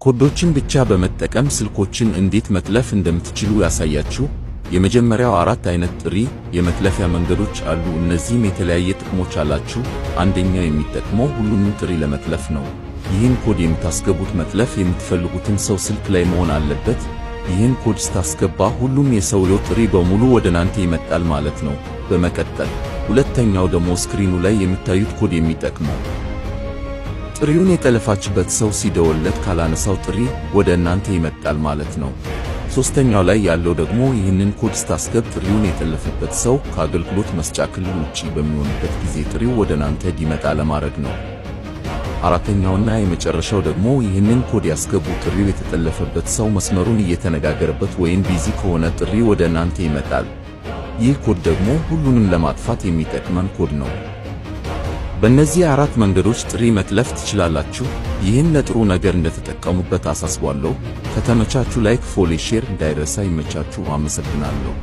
ኮዶችን ብቻ በመጠቀም ስልኮችን እንዴት መጥለፍ እንደምትችሉ ያሳያችሁ። የመጀመሪያው አራት አይነት ጥሪ የመጥለፊያ መንገዶች አሉ። እነዚህም የተለያየ ጥቅሞች አላቸው። አንደኛው የሚጠቅመው ሁሉንም ጥሪ ለመጥለፍ ነው። ይህን ኮድ የምታስገቡት መጥለፍ የምትፈልጉትን ሰው ስልክ ላይ መሆን አለበት። ይህን ኮድ ስታስገባ ሁሉም የሰውየው ጥሪ በሙሉ ወደ እናንተ ይመጣል ማለት ነው። በመቀጠል ሁለተኛው ደግሞ ስክሪኑ ላይ የምታዩት ኮድ የሚጠቅመው ጥሪውን የጠለፋችበት ሰው ሲደወልለት ካላነሳው ጥሪ ወደ እናንተ ይመጣል ማለት ነው። ሶስተኛው ላይ ያለው ደግሞ ይህንን ኮድ ስታስገብ ጥሪውን የጠለፈበት ሰው ከአገልግሎት መስጫ ክልል ውጪ በሚሆንበት ጊዜ ጥሪው ወደ እናንተ እንዲመጣ ለማድረግ ነው። አራተኛውና የመጨረሻው ደግሞ ይህንን ኮድ ያስገቡ ጥሪው የተጠለፈበት ሰው መስመሩን እየተነጋገረበት ወይም busy ከሆነ ጥሪ ወደ እናንተ ይመጣል። ይህ ኮድ ደግሞ ሁሉንም ለማጥፋት የሚጠቅመን ኮድ ነው። በእነዚህ አራት መንገዶች ጥሪ መጥለፍ ትችላላችሁ። ይህን ለጥሩ ነገር እንደተጠቀሙበት አሳስባለሁ። ከተመቻችሁ like፣ follow፣ share እንዳይረሳ። ይመቻችሁ። አመሰግናለሁ።